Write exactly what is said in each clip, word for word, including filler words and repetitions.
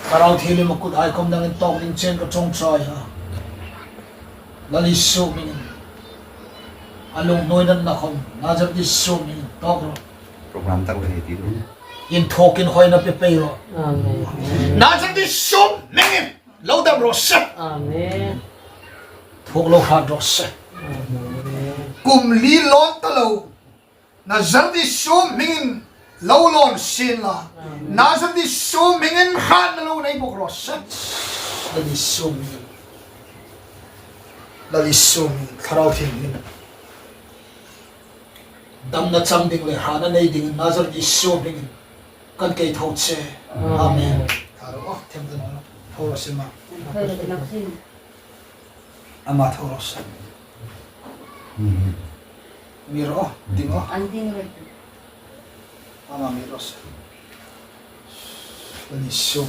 Thlarau Thienghlim a kut hai khawm nangin tawk ding chen ka ṭawngṭai a. Lal Isu hmingin. A lungnawinatna khawm Nazareth Isu hmingin tawk rawh. Program tak ve ti lo. Inthawkin hawina pe pei rawh. Amen. Nazareth Isu hmingin lo dam raw se. Amen. Thuok lo hrat raw se. Amen. Kum li lawn ta lo. Nazareth Isu hmingin lo lawn sien la. Amen. Nazareth Isu hmingin hratna lo nei bawk raw se. Lal Isu hmingin. Lal Isu hmingin. Thlarau Thienghlim. Damna chang ding le hratna nei dingin Nazareth Isu hmingin kan kei tho che. Amen. Amen. Thlarau, oh, them dan, oh, tho raw se ma. Thlarau, thlarau. Ama tho raw se. Mhm. Mi ro, ding o. An ding ro. Ama mi raw se. Lal Isu. Mi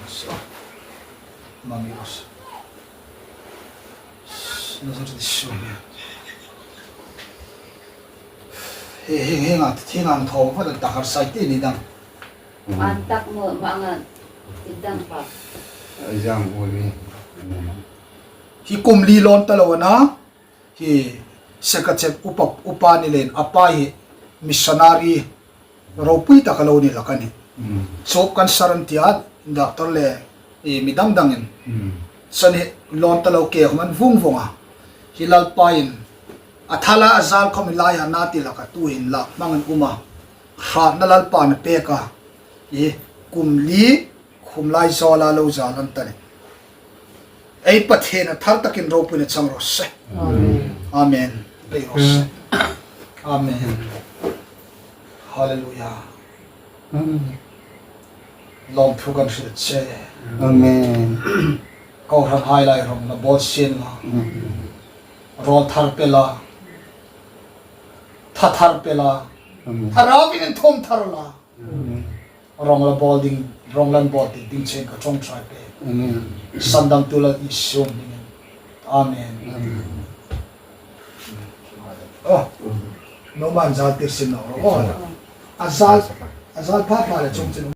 raw se. Ama mi raw se. Nazareth Isu. He, he, he nga, he nga tho, fa da har sai ti ni dang. An tak mo, ma nga, ti dang pa. Ai jang ui mi. Hi kum li lawn ta lo a na. Hi Sekachet upa, upa ni leiin a pa hi missionary ropui taka lo ni hlak a nih. Mm. Chawp cancer an ti a, doctor le, eh, mi dang dangin. Mm. Chuong hi lawn ta lo ke khawm an vung vung a. Hi Lalpa'n a thala a zal khawm hi lai a na ti hlak a, tuhin la hmang an um a. Hratna Lalpa'n a pek a. Hi kum li khum lai zawla lo zal an ta nih. Ei Pathien a thar takin ropuina chang raw se. Amen. Amen. Pei raw se. Amen. Hallelujah. Amen. Lawmthu kan hril che. Amen. Kohranhai lai rawng la bawl sien la. Amen. Rawl thar pe la. Tha thar pe la. Amen. Thlarauin inthawm thar la. Amen. Rawng la bawl ding, rawng la bawl ding, ding chen ka ṭawngṭai pei. Amen. Sandamtu Lal Isu hmingin. Amen. Amen. Oh, no man zal tir sin no. Oh. A zal, a zal pha pha le chung chen.